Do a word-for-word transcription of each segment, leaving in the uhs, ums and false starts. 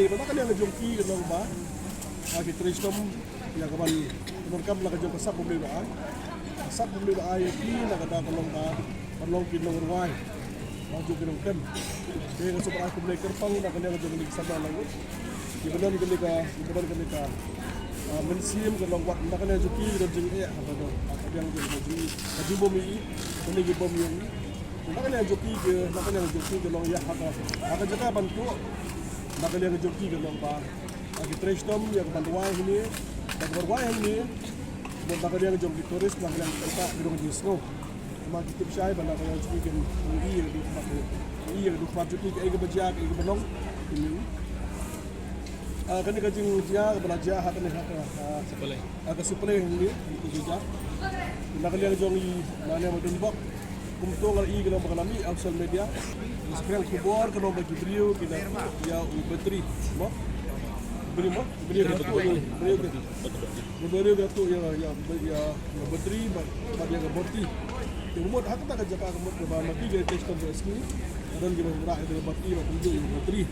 Te ba na ka liang jong ki ka long ba, ha, ki trei shitom ïa ka ban, ka ban kam la ka jong ka sap bym dei ba ai. Ka sap bym dei ba ai ïa ki na ka daw ka long ba ban long ki nongrwai, ba jong ki nongtem. Te nga sngewbha ai khublei kyrpang na ka liang jong kane ka samla language. Ki ba don kane ka, ki ba don kane ka, ah, mynsiem ka long wat na ka liang jong ki don jingeh ha ka, ha ka liang jong ka jong i, ka jingbym ïohi, kane ki bym ïohi. Na ka liang jong ki, na ka liang jong ki ka long ïa ha ka, ha ka jaka ban tuh, na ka liang jong ki ka long ba, ba ki trei shitom ïa ka ban rwai hangne, ïa ka ban rwai hangne. Bad na ka liang jong ki tourist, na ka liang jong ki, ka dei ka jingsngew. Namar ki tip shai ba na ka liang jong ki kin ïohi ïa ka dei ka, ïohi ïa ka dei ka jong ki, kaei kaba jia, kaei kaba long. Kin ïohi. Ah, kane ka jingjia kaba la jia ha kane ha ka, ah, Sipalai. Ha ka Sipalai hangne, ka jingjia. Na ka liang jong i, na liang ba don bok. Kumto nga la ïohi ka long ba ka la mih ha social media. Nga sngewthuh khubor ka long ba ki briew ki la ïa u battery. Mo? Briew mo? Briew ki la tuh ïa, briew ki, briew ki la tuh ïa, ïa, ïa, ïa battery bad, bad ïa ka boti. Te mut ha kata ka jaka ka mut kaba ma ki ki test ka ba ski. Ka don kiba rah ïa ka boti bad kumjuh ïa ka battery.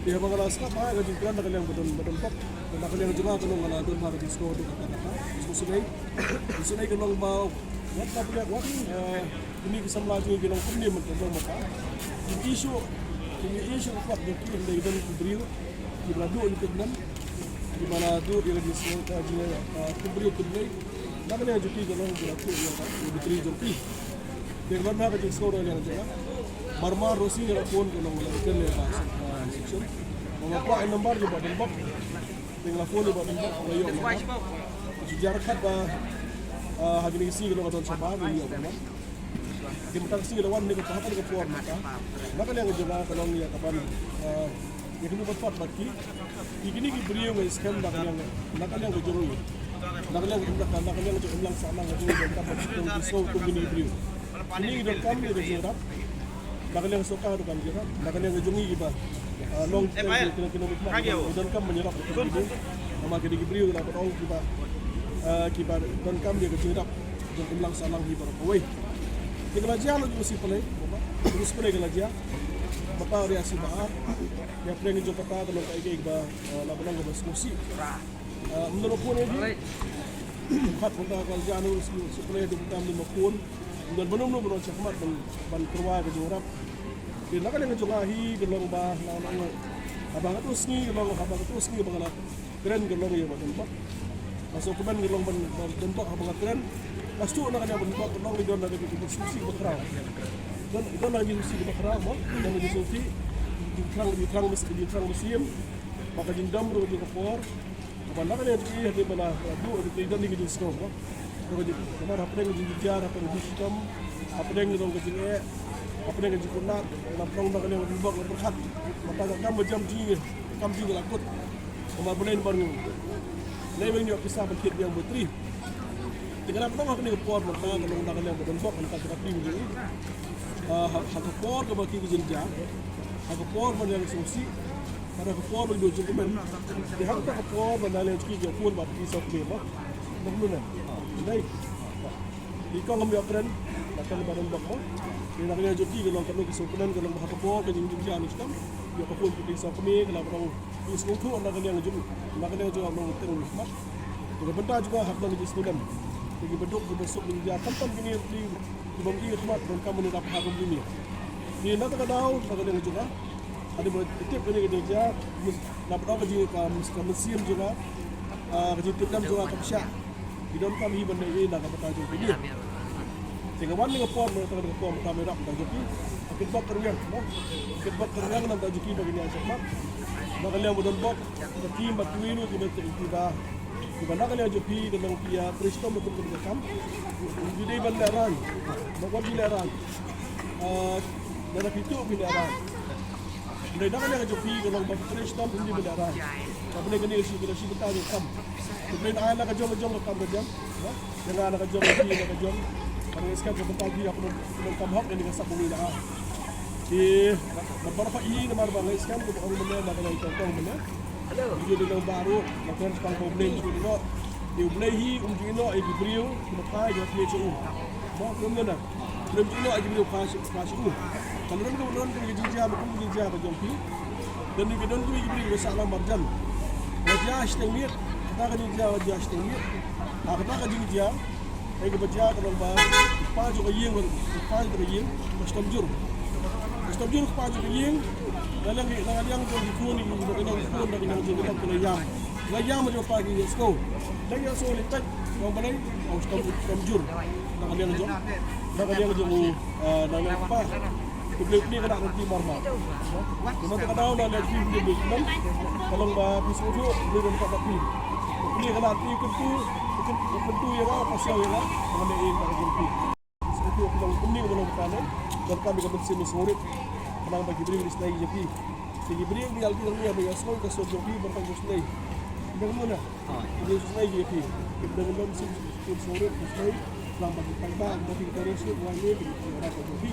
Te haba nga la sngap ha ka jingkren na ka liang ba don, ba don bok. Na ka liang jong nga ka long nga la don ha ka jingsngew haduh katta katta. Jingsngew sngewsynei. Jingsngew sngewsynei ka long ba wat la pynlong wat, eh, kine ki samla jong ngi ki long kumne mynta jong mynta. Ki issue, ki issue ka kwah jong ki hynrei don ki briew kiba la duh ïa ki kmen, kiba la duh ïa ka jingsngew ka jong, eh, ki briew kumne. Na ka liang jong ki ka long ki la duh ïa ka battery jong ki. Te ka long ha ka jingsngew na ka liang jong nga. Mar mar ruh shisha nga la phone ka long ka long ka section. Nga la kwah number jong ba don bok. Te nga la phone ïa ba don bok, nga ïoh number. Shu jar khat ba, ah, ha kine ki sngi ka long ka don shabar, nga ïoh number. Te mynta ka sngi la wan ne ka hap ka por mynta. Na ka liang jong nga ka long ïa ka ban, ah, ïa kane ka ban pat bad ki. Ïa kine ki briew nga ïa skhem na ka liang, na ka liang ka jong ngi. Na ka liang, na ka liang jong imlang sahlang ka jong ngi, ka ban sdang ki sngew kum kine ki briew. Kine ki donkam ïa ka jingïarap. Na ka liang sorkar donkam jingïarap, na ka liang jong ngi kiba, ah, long, eh, ki, ki, ki, ki donkam ban ïarap ïa kine. Namar kine ki briew la ban ong kiba, ah, kiba donkam ïa ka jingïarap jong imlang sahlang hi baroh kawei. Te ka la jia la jong Sipalai, jong Sipalai ka la jia. Bad ka riah sibah. Ïa pdeng jong kata ka long kaei kaei kaba, ah, la ban ong kaba sngewsih. Ah, ym don ma khun ïa ki. Kat kumta ka la jia na u Sipalai, kumta ym don ma khun. Ym don mano mano ba don shakhmat ban, ban kyrwai ka jingïarap. Te na ka liang jong nga hi ka long ba, na, na, na, haba katto sngi ka long, haba katto sngi ba nga la kren ka long ïa ba don bok. Ba shu kmen ka long ban, ban don bok haba nga kren. Ba shu na ka liang ban bok ka long i don na ka jingsngewsih ba khraw. Don, don na ka jingsngewsih ba khraw mo, don na ka jingsngewsih. Jingthrang, jingthrang, jingthrang mynsiem, ba ka jingdom ruh ka jong ka por. Ba na ka liang jong ki, hynrei ba la duh, hynrei don hi ka jingsngew, ba. Ruh ka jing, namar hapdeng ka jingjynjar, hapdeng ka jingshitom, hapdeng ruh ka jingeh, hapdeng ka jingkutlad, la pynlong na ka liang ka jong u Donbok la pyrkhat. Mynta ka kam ba jam jong ngi, ka kam jong ngi la kut. Namar balei, namar ngi lei weng ïoh pisa ba thied biang batri. Te ka dang pynlong ha kane ka por mynta ka long da ka liang ba Donbok mynta ka phi mynta. Ah, ha, ha ka por kaba ki ka jynjar, ha ka por ba nang sngewsih, ha ka por ba nang jingkmen. Te ha ka por ba nang leh ki jingpun ba ki sop ki ba. Nang lu ne. Dei. I kong ngam ïoh kren, na ka liang ba Donbok mo. Te na ka liang jong ki ka long ka long ki sngewkmen ka long ba ha ka por ka jingjar ni stam. Ïoh ka pun ki sop ki ka la ba long. Ki sngewthuh na ka liang jong, na ka liang jong among teng khmat. Te ka bynta jong ka hap nang ki sngewlem. Te ki baduk ki basuk ni ja tam tam kine ki, ki bym ïa khmat donkam ne da ha kum kine. Te na ka daw na ka liang jong ka. Ade ba tip kine ki ja, na ba ka ji ka, ka mynsiem jong ka. Ah, ka ji tip dam jong ka ka pisa. Ki donkam hi ban leh ïa na ka bynta jong phi. Te ka wan ne ka por, na ka por ka me rap bynta jong phi. Ka kitbok ka rwiang, no? Ka kitbok ka rwiang na bynta jong phi ba ki ïa shakmat. Na ka liang ba Donbok, ka team ba kiwi ruh ki ba te ki ba. Ki ba na ka liang jong phi ka long phi ïa trei shitom ba kum ka kam. Ki dei ban lehrain. Ba wan ki lehrain. Ah, na ka phi tu phi lehrain. Balei na ka liang jong phi ka long ba trei shitom phi dei ban lehrain. Ba balei kane ka shi, ka shi bynta jong kam. Te balei na ai na ka jong ka jong ka kam ka jam. Ïa nga na ka jong ka jong ka jong. Ka ngi skhem ka bynta jong ka jong kam hok ïa ka sak uni na. Te namar ba i namar ba ngi skhem ka ong mynne na ka jong ka ong mynne. Ïa dei long baroh na ka jong ka ong mynne jong ka jong. Ïa u Blei hi um jong ïa ki briew ki ma phai jong ki jong u. Ba ong mynne. Lem jino aji briew pas pas u. Kan lem kan lem kan jija ba kum jija ba jong phi. Dan ni don ki briew ba sa lam marjan. Ba ja shteng miet. Kata ka jija ba ja shteng miet. Ha kata ka jija. Ai ka ba ja ka long ba pa jong ka ïing, pa jong ka ïing ba stom jur. Ba stom jur pa jong ka ïing. Dalam ni dalam yang jong ki khun ni ba ka jong ki khun ba ka jong ki khun ba ka jong. Nga ïam ma jong pa ki ïa sngew. Leng ïa sngew leh peit. Ong balei? Ong stom, stom jur. Na ka liang jong, na ka liang jong u, eh, na liang pa. Te balei pynïa ka dak rynti mar mar. Te mynta ka daw na liang phi pynïa balei pynïa. Ka long ba phi sngewthuh balei don ka dak phi. Pynïa ka dak phi kyntu, kyntu ïa ka, pasiaw ïa ka. Na ka liang ïa ka jong phi. Sngewthuh kumne kumne kumne kumne. Donkam ïa ka mynsiem sngewrit. Khnang ba ki briew ki isnei ïa phi. Te ki briew ki ïalti ïa phi ba ïa sngew ka sngewthuh phi ba ka sngewsnei. Ïa kumne. Ki briew sngewsnei ïa phi. Ki briew ki mynsiem sngewrit ki sngewsnei. Khnang ba ki paidbah ba ki ka sngewsnei ïa phi.